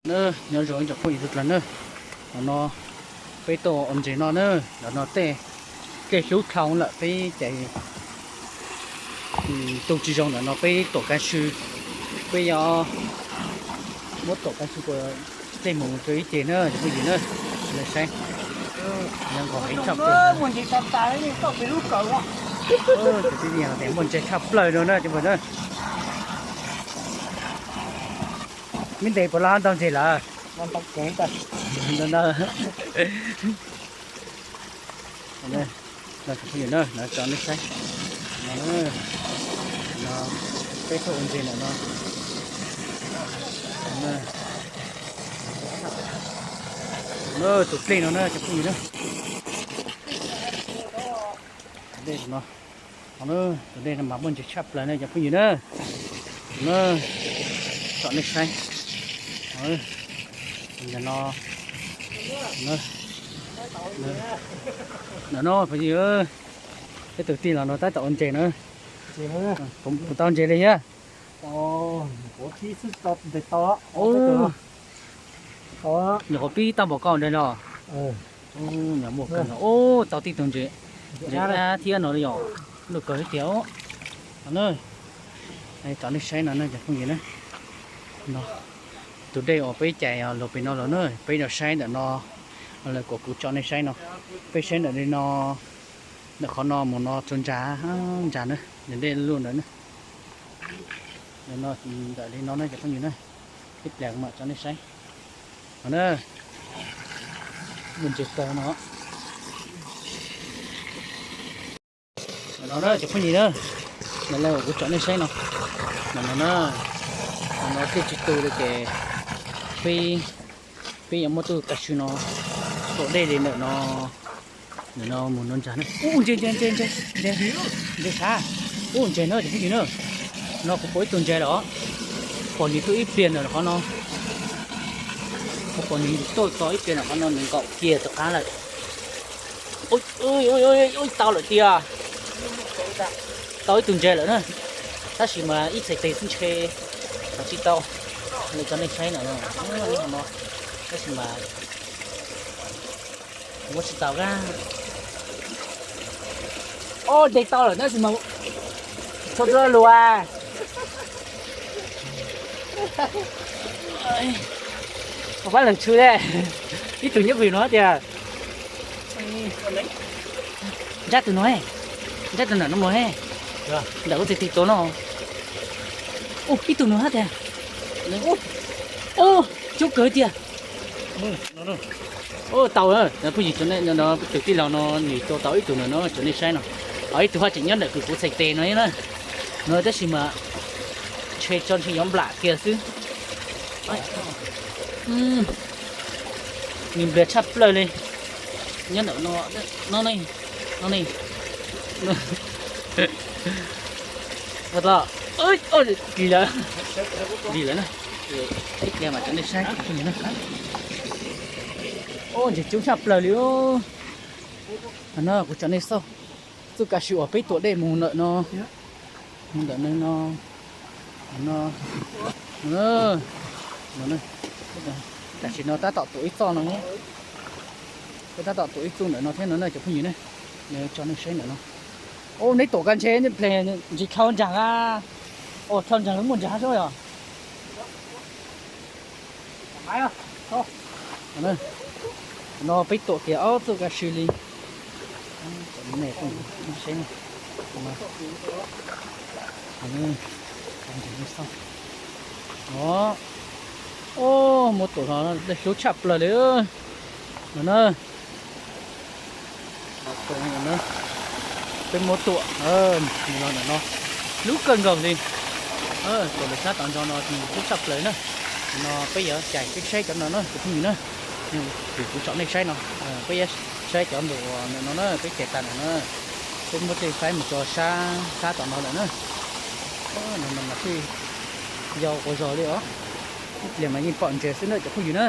Nyob zoo ib tsoom phooj ywg txhua tus na, ntawm no peb tuaj ua ntses no na, ntawm no tej kev hlub dhau lawm peb ces tu tsis zoo ntawm no peb tuam kav sw, peb yuav muab tuam kav sw ua tej mus rau ib ce na cov phooj ywg na, saib, nqos heev tshaj plaws, muaj ntses tshaj plaws no na cov phooj ywg na. Me ntes puas los ntau ntses lawm? No peb tuaj ua ntses ntawm no, tus dej no na cov phooj ywg na. Tus dej no, tus dej no mas muaj ntses tshaj plaws na cov phooj ywg na. Tsom nej saib, ntawm no, ntawm no phooj ywg, peb tus tij laug no tab tom ua ntses na. Puas tau ntses li thiab? Nyuam qhuav pib tau npaum ko ntawd no. Muaj kawg no, ub, tau tib tug ntses, ntses dab thiab no li os, luaj kawg li tiag. Tsom nej saib no na cov phooj ywg na. No, tus dej uas peb cais los pem no los na, peb los saib ntawm no, lawv kom kuv tsom nej saib no, peb saib ntawm li no, ntawm qhov no mus no txog ntsa, ntsa na, nws dej luaj ntawd na. Ntawm no, ntawm li no na cov phooj ywg na, ib pliag mam tsom nej saib. No na, muaj ntses taw no. No na cov phooj ywg na, no lawv kuv tsom nej saib no, no no na, no no tej tsis tu li ces peb, peb yuav muab tuam kav sw no tuam dej li ntawm no, ntawm no mus no ntsa na. Ub, ntses, ntses, ntses, ntses, ntses sav, ub, ntses na cov phooj ywg na. No kuv pom ib tug ntses lawm, pom nws tuaj ib pliag ntawm qhov no, kuv pom nws tuaj txog ib pliag ntawm qhov no nws nkaum kiag rov qab lawm. Ub, tau lawm tiag, tau ib tug ntses lawm na, tab sis mas ib txhais tes xwb ntshe tsis tau, li cov nej saib no, tab sis mas muab tsis tau a. Ub, ntses tau lawm tab sis mas txhob txhob lus a. Pab leeg tshwm thiab, ib tug nyob pem no tiag. Ntsab tus no, ntsab tus ntawm no mus, ntawm kuv txiv tig tus no. Ub, ib tug no hab tiag. Ub, coob kawg tiag. Ub, tau, phooj ywg, tus tij laug no nws tua tau ib tug ntawm no tso nej saib no. Ho ib tug haj tseem nyob ntawm kuv txhais tes no na. No tab sis mas ntshe tso ntshe yuav nplam kiag xwb. Nws npliag tshaj plaws li. Nyob ntawm no, no ne, no ne. Dim lawm, dim lawm na. Ib pliag mam tso nej saib. Ub, ntses coob tshaj plaws li. No kuv tso nej xauj txuj kav sw uas peb tuam dej mus ntawm no, mus ntawm no, no, tam sim no tab tom tuam ib txoj no, peb tab tom tuam ib txoj ntawm no thiab no na cov phooj ywg ne. Tso nej saib ntawm no. Ub, neb tuam koj ntshe ntsis dlhau ntsag a. Ub, dlhau ntsag los muaj ntsag sub yog. No peb tuam kiag ob txuj kav sw li. Ub, muab tuam los dej hlub tshaj plaws li no na. Peb muab tuam los ntawm no hlub kawg nkaus li. Tuam lawv sab tom ntej no hlub tshaj plaws na. No peb yuav cais peb saib cov no na cov phooj ywg na. Kuv tsom nej saib no, peb yuav saib cov ntawm no na, peb cais tas ntawm no, peb muab tej faib mus rau sab sab tom no lawm na. No mas thiaj yau quas zog li os. Ib pliag mas yeej pom ntses xwb na cov phooj ywg na.